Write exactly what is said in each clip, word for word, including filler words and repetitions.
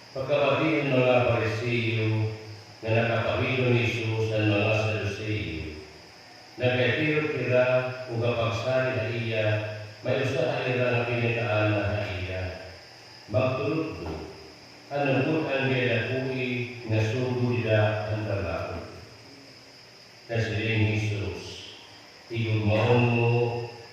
Pagkabati sang mga Fariseo nga nakapahilo ni Jesus sang mga Saduceo, nagkahirot hira, ug ang pagsari sa iya, may usa sa ira nga pinakaana sa iya, "Magtulutbo, ano gid ang ginadakoi nga sugo nila ang balaod?" Nagsiling si Jesus, "Higugmaon mo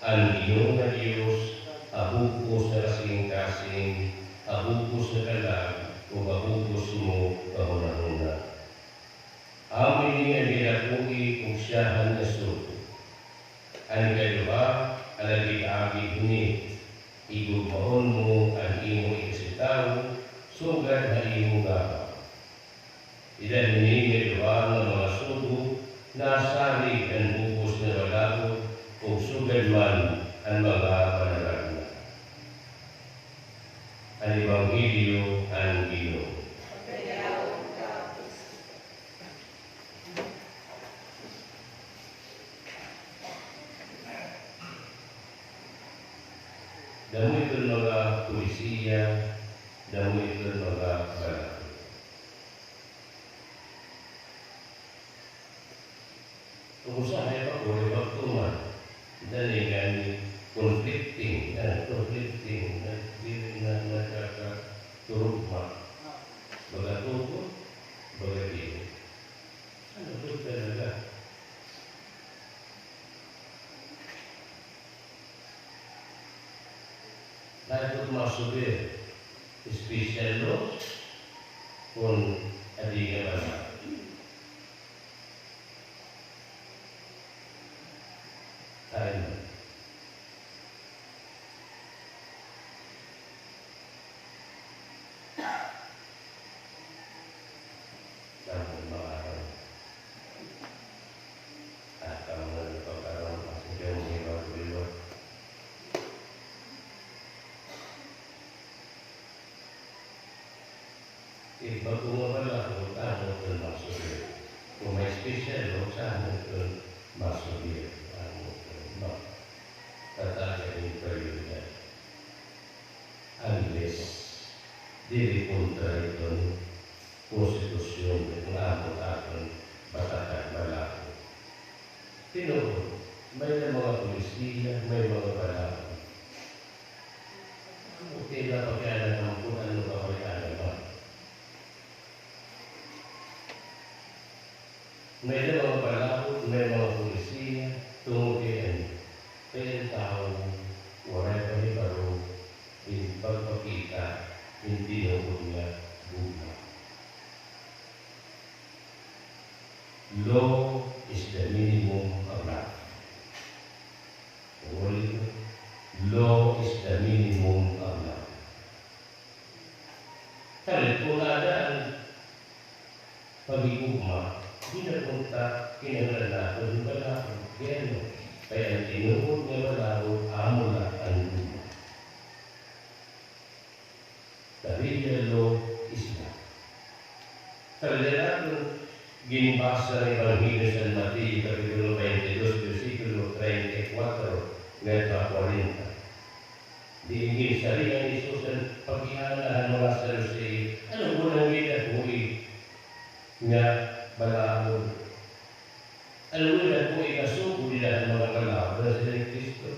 ang Ginoo nga Dios sa bug-os nga kasingkasing, sa bug-os nga kalag, ug sa bug-os mo nga hunahuna. Amo ini ang ginadakoi ug siyahan nga sugo. Ang ikaduha, ang nag-ig-agi sini, higugmaon mo ang imo ikasitawo sugad sa imo gahaw. Ila ini nga duha nga mga sugo, nasarig ang bug-os nga balaod, ug sugad man ang mga manaragna." Ang Ebanghelyo ang Ginoo. Damo iton mga polisiya, damo iton mga balaod. Kung usahay pa ko, ipagtuman. Dali gani, conflicting, ah, conflicting, na, dili na nagkakaturugma. Baga tugot, baga dili. Ano po talaga? Dapat masubir, special law, kung adi nga bala. Kain mo. Kamu maaram. At ang mga pagkaroon, ang inyong mga liwat. Iba ko nga balaod, amo ko masubir. Kung may special law, sa amo ko masubir. Amo ko ma-, tatagan yung prioridad. Unless, dili kontra iton konstitusyon nga amo aton batakan balaod. Tinuod, may na mga polisiya, may mga balaod. Amo sila pakialam kung ano ba may alam. May na mga balaod, may mga polisiya, tungod kay ano? Kay ang tawo, walay pahibalo, in pagpakita, in tinuod nga gugma. Law is the minimum of love. Ulit, law is the minimum of love. Kalit ko na daan. Paghigugma, di na punta kinahanglan naton balaod. Kay ano? Kay ang tinuod nga balaod amo na ang gugma. The real law is love. Sa naton ginbasa nga Ebanghelyo San Mateo, Kapitulo twenty-two, bersikulo treinta y cuatro ngadto sa kwarenta. Diin ginsaringan ni Jesus ang pagkiana sa mga Saduceo, "Ano gid ang ginadakoi nga balaod? Ano gid ang ginadakoi nga sugo nila ang mga balaod?" Nagsiling si Cristo,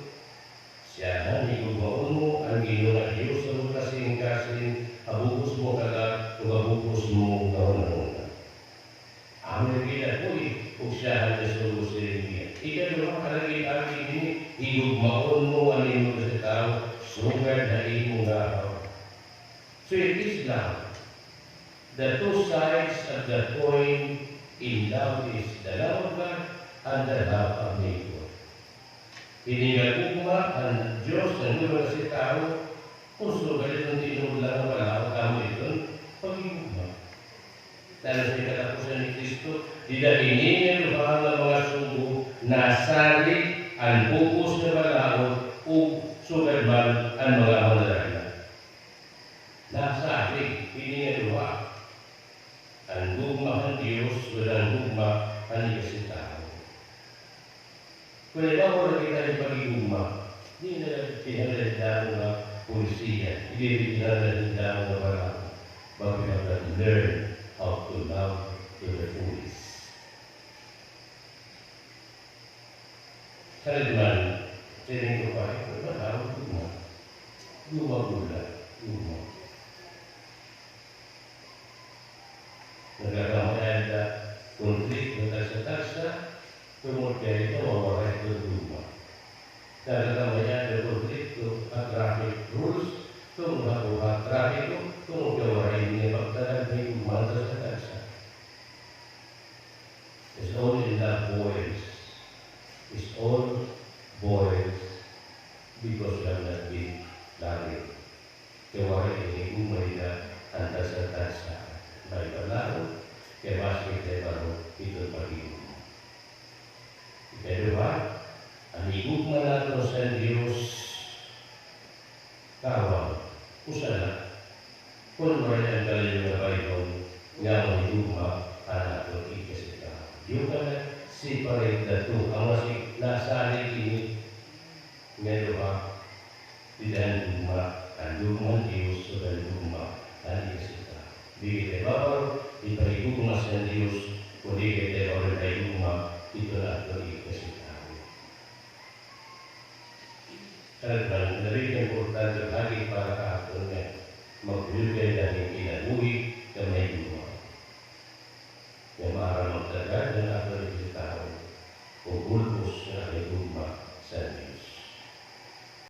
"Siyahan, higugmaon mo ang Ginoo nga Dios sa imong kasingkasing, sa bug-os mo kalag, ug sa bug-os mo nga hunahuna." Amo ang ginadakoi, ug siya ang nasugo sa iya. Ikaduha, ang nag-ig-agi sini, higugmaon mo ang imo kasitawo, sugad sa imo gahaw. So, it is love. The two sides of the coin in love is the love of God and the love of neighbor. Ini nga gugma ang Dios, ang gugma sa tawo, kung sugal iton tinuod lang nga balaod, amo iton paghigugma. Tala sa katapusan ni Cristo, dida ini nga duha nga mga sugo nasarig ang bug-os nga balaod ug sugad man ang mga manaragna. Nasarig ini nga duha. Ang gugma sang Dios, ug ang gugma sang ikasitawo. Kung ibabaw na kita sa paghigugma, di na kinahanglan ang damo nga polisiya, di na kinahanglan ang damo nga balaod. But we have not learned how to love to the fullest. Salit man, siling ko pa, ito na tao, guma. Guma gula, guma. Nagkakamayan ka, konflikto, tagsa-tagsa, tungod kay ito, mawaray ito guma. Nagkakamayan ka, konflikto, ang traffic rules, tungod ako ang traffic ko, tungod kay waray niya pagtalag, may guma, tagsa-tagsa. It's all in love boils. It's all boils because we have not been loving. Kay wala ini umay na ang tagsa-tagsa. May panahon, kay mas may tayo ito pag-inom. Ikaduha, ang igugma nato sa Dios, tawag, usa na. Kung wala ang kalayo nga bayhon, nga ang igugma, ang ato ikasita. You cannot separate the two. Ang masig nasalig ini, nga duha, dili ang gugma, ang gugma ang Dios, ug ang gugma ang ikasita. Di kita babaw, di pahigugma sa Dios, kundi kita babaw pahigugma, ito na ang ikasita. Talagang labi ka importante lagi para ka aton nga magdugay daning kinabuhi nga may gugma. Nga maaram magtagad nga aton ikasita, ug bulbos nga may gugma sa Dios.